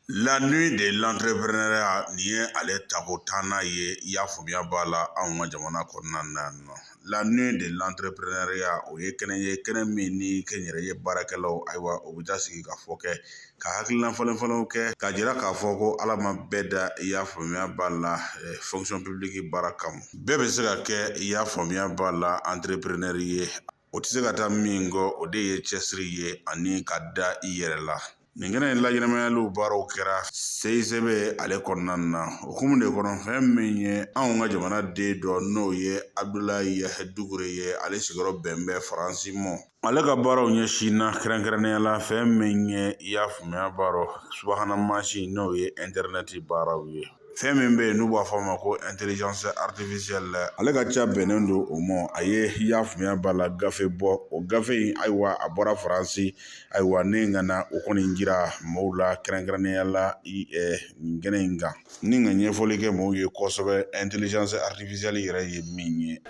La Nuit de l'entrepreneuriat, nin ye ale tako 10nan ye, i y'a faamuya b'a la, anw ka jamana kɔnɔna na yan nɔ. La Nuit de l'entrepreneuriat, o ye kɛnɛ ye, kɛnɛ min ni kɛnyɛrɛye baarakɛlaw, ayiwa, o bɛ taa sigi ka fɔ kɛ, ka hakilina falen falenw kɛ, k'a jira k'a fɔ ko Ala ma bɛɛ da, i y'a faamuya b'a la, fonction publique baara kama. Bɛɛ bɛ se ka kɛ, i y'a faamuya b'a la, entrepreneur ye. O tɛ se ka taa min kɔ, o de ye cɛsiri ye ani ka da i yɛrɛ la. Nin kɛnɛ in laɲɛnamayaliw baaraw kɛra CICB ale kɔnɔna na. O hukumu de kɔnɔ, fɛn min ye anw ka jamana den dɔ, n'o ye Abudulayi Dukure ye, ale sigiyɔrɔ bɛn bɛ Faransi ma. Ale ka baaraw ɲɛsinna kɛrɛnkɛrɛnnenya la fɛn min ye, i y'a faamuya b'a rɔ, subahana mansin, n'o ye intɛrɛnɛti baaraw ye. Fɛn min bɛ yen n'u b'a fɔ a ma ko intelligence artificielle, ale ka ca bɛnnen don o ma. A ye, i y'a faamuya b'a la, gafe bɔ. O gafe in, ayiwa, a bɔra Faransi, ayiwa, ne ka na o kɔni jira maaw la, kɛrɛnkɛrɛnnenya la nin kɛnɛ in kan, ni ka ɲɛfɔli kɛ maaw ye kosɛbɛ intelligence artificielle yɛrɛ ye min ye.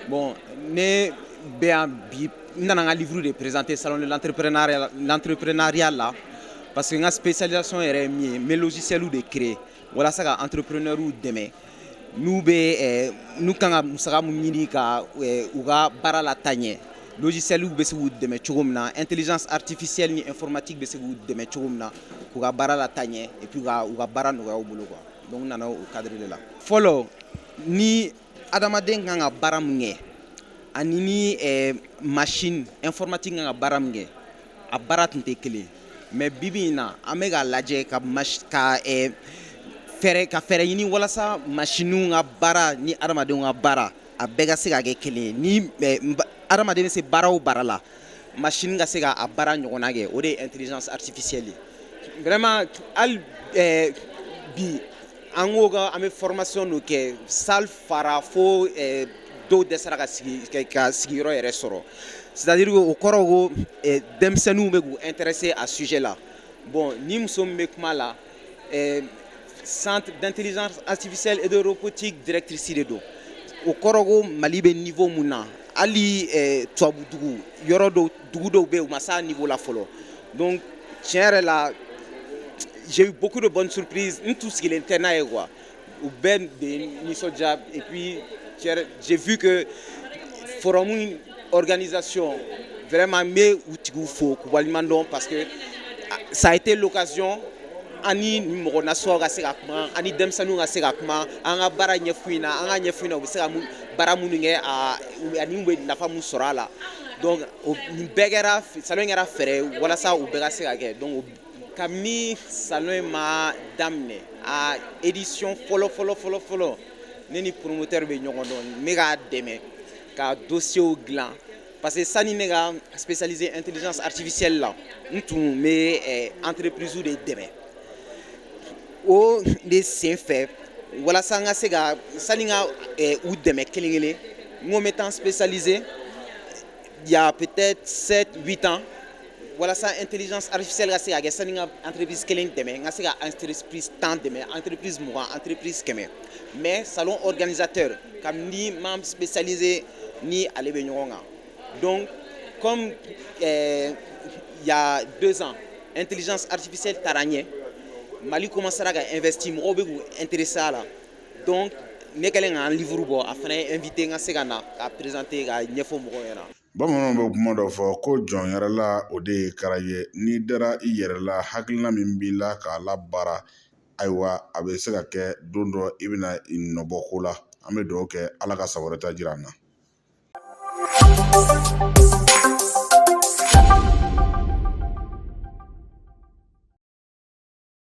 Bon, ne bɛ yan bi, n nana n ka livre de présenter salon de l'entrepreneuriat la, parce que n ka spécialisation yɛrɛ ye min ye, n bɛ logiciel de créer walasa ka entrepreneurs dɛmɛ n'u bɛ n'u kan ka musaka mun ɲini ka u ka baara la taa ɲɛ. Logiciel bɛ se k'u dɛmɛ cogo min na, intelligence artificielle ni informatique bɛ se k'u dɛmɛ cogo min na k'u ka baara la taa ɲɛ, et puis ka u ka baara nɔgɔya u bolo quoi. Donc n nana o cadre de la. Fɔlɔ, ni adamaden kan ka baara mun kɛ ani ni machine informatique kan ka baara mun kɛ, a baara tun tɛ kelen. Mais bibi in na, an bɛ k'a lajɛ ka fɛɛrɛ ɲini walasa machines ka baara ni adamadenw ka baara, a bɛɛ ka se ka kɛ kelen ye. Ni adamaden bɛ se baara o baara la, machine ka se ka a baara ɲɔgɔnna kɛ. O de ye intelligence artificielle ye. Vraiment, hali bi an ko an bɛ formation dɔ kɛ, salle fara fo dɔw dɛsɛra ka sigi ka sigiyɔrɔ yɛrɛ sɔrɔ. C'est à dire, o kɔrɔ ko denmisɛnninw bɛ k'u intéresser a sujet la. Bon, ni muso min bɛ kuma la, Centre d'intelligence artificielle et de robotique directrice de don. O kɔrɔ ko Mali bɛ niveau mun na, hali tubabu dugu yɔrɔ dɔw, dugu dɔw bɛ yen, u ma s'a niveau la fɔlɔ. Donc tiɲɛ yɛrɛ la, j'ai eu beaucoup de bonnes surprises. N tun sigilen tɛ n'a ye quoi. U bɛɛ de nisɔndiya. Et puis j'ai vu que forum organisation, vraiment, n bɛ u tigiw fo k'u waleɲuman dɔn, parce que ça a été l'occasion an ni mɔgɔ nasuguyaw ka se ka kuma, an ni denmisɛnninw ka se ka kuma, an ka baara ɲɛf'u ɲɛna, an ka ɲɛf'u ɲɛna u bɛ se ka baara minnu kɛ ani u bɛ nafa mun sɔrɔ a la. Donc nin bɛɛ kɛra, salon kɛra fɛɛrɛ walasa u bɛɛ ka se ka kɛ. Donc kabini salon in ma daminɛ, a édition fɔlɔ fɔlɔ fɔlɔ fɔlɔ, ne ni promoteur bɛ ɲɔgɔn dɔn, n bɛ k'a dɛmɛ ka dossier dilan, parce que sani ne ka spécialiser intelligence artificielle la, n tun bɛ entreprise de dɛmɛ. O de sen fɛ, walasa n ka se ka sani n ka u dɛmɛ kelen kelen, n ko n bɛ taa spécialiser il y a peut-être 7 8 ans, walasa intelligence artificielle ka se ka kɛ, sani n ka entreprise kelen dɛmɛ, n ka se ka entreprise 10 dɛmɛ, entreprise 20, entreprise 100. Mais salon organisateur, kabini n ma spécialiser, ni ale bɛ ɲɔgɔn kan. Donc comme il y a 2 ans, intelligence artificielle taara ɲɛ, Mali commencera ka investir, mɔgɔw bɛ k'u intéressé a la. Donc ne kɛlen k'an livre bɔ, a fana ye invité n ka se ka na ka présenter, ka ɲɛfɔ mɔgɔw ɲɛna. Bamananw bɛ kuma dɔ fɔ ko jɔn yɛrɛ la, o de ye kara ye. N'i dara i yɛrɛ la, hakilina min b'i la k'a labaara, ayiwa, a bɛ se ka kɛ don dɔ i bɛna nɔbɔ ko la. An bɛ dugawu kɛ, Ala ka san wɛrɛ ta jira an na.